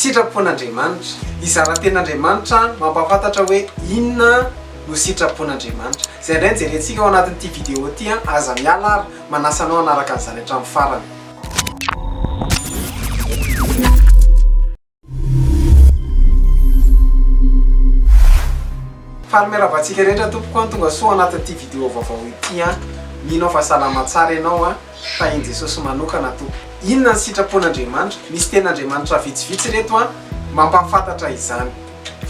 Sitrapon'Andriamanitra. Hizara tenin'Andriamanitra mampahafantatra hoe inona no sitrapon'Andriamanitra. Izay indray no jerentsika ao anatin'ity vidéo ity an, aza miala ary manasa anao hanaraka an'izany hatramin'ny farany. Faly miarahaba antsika rehetra tompoko an, tonga soa anatin'ity vidéo vaovao ity an, mino aho fa salama tsara ianao an, tahin'i Jesosy manokana tompoko. Inona ny sitrapon'Andriamanitra? Misy tenin'Andriamanitra vitsivitsy ireto an, mampahafantatra izany.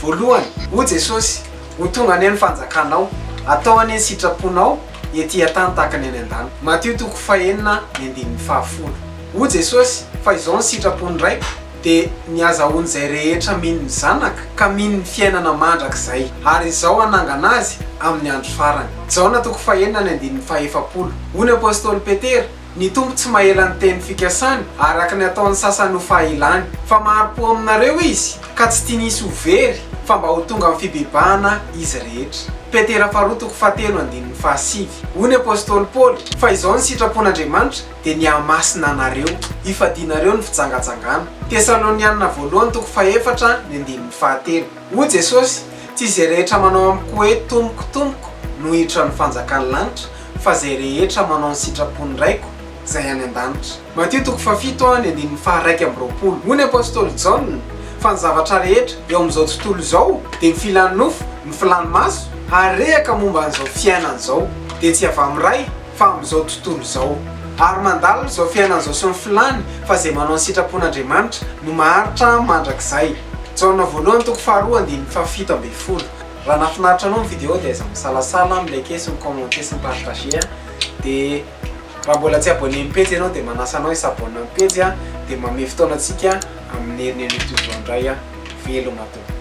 Voalohany, hoy Jesosy, Ho tonga anie ny fanjakanao, atao anie ny sitraponao ety an-tany tahaka ny any an-danitra. Matio toko fahenina ny andininy fahafolo. Hoy Jesosy, Fa izao ny sitrapon'ny Raiko, dia ny hazahoan'izay rehetra mino ny Zanaka, ka mino ny fiainana mandrakizay, ary Izaho hanangana azy amin'ny andro farany. Jaona toko fahenina ny andininy fahefapolo. Hoy ny apostoly Petera, Ny Tompo tsy mahela ny teny fikasany, araka ny ataon'ny sasany ho fahelany, fa mahari-po aminareo Izy, ka tsy tiany hisy ho very, fa mba ho tonga amin'ny fibebahana izy rehetra. Petera faharoa toko fahatelo andininy fahasivy. Hoy ny apostoly Paoly, Fa izao ny sitrapon'Andriamanitra, dia ny hahamasina anareo, hifadianareo ny fijangajangana. Tesalonianina voalohany toko fahefatra ny andininy fahatelo. Hoy Jesosy, Tsy izay rehetra manao amiko hoe, Tompoko, Tompoko, no hiditra ny fanjakan'ny lanitra, fa izay rehetra manao ny sitrapon'ny Raiko izay any an-danitra. Matio toko fahafito ny andininy faha-21. Hoy ny apostoly Jaona, Fa ny zavatra rehetra eo amin'izao tontolo izao, dia ny filan'ny nofo, ny filan'ny maso, ary rehaka momba an'izao fiainana izao, dia tsy avy amin'ny Ray, fa amin'izao tontolo izao. Ary mandalo izao fiainana izao sy ny filany, fa izay manao ny sitrapon'Andriamanitra no maharitra mandrakizay. Jaona voalohany toko faharoa andininy fahafito ambin'ny folo. Raha nahafinaritra anao ny vidéo dia aiza misalasala mi-liker sy mi-commenter sy mi-partager dia raha mbola tsy abonné amin'ny pejy ianao dia manasa anao hi-s'abonne amin'ny pejy dia manome fotoana antsika amin'ny herin'ny anio toy izao indray veloma tompoko.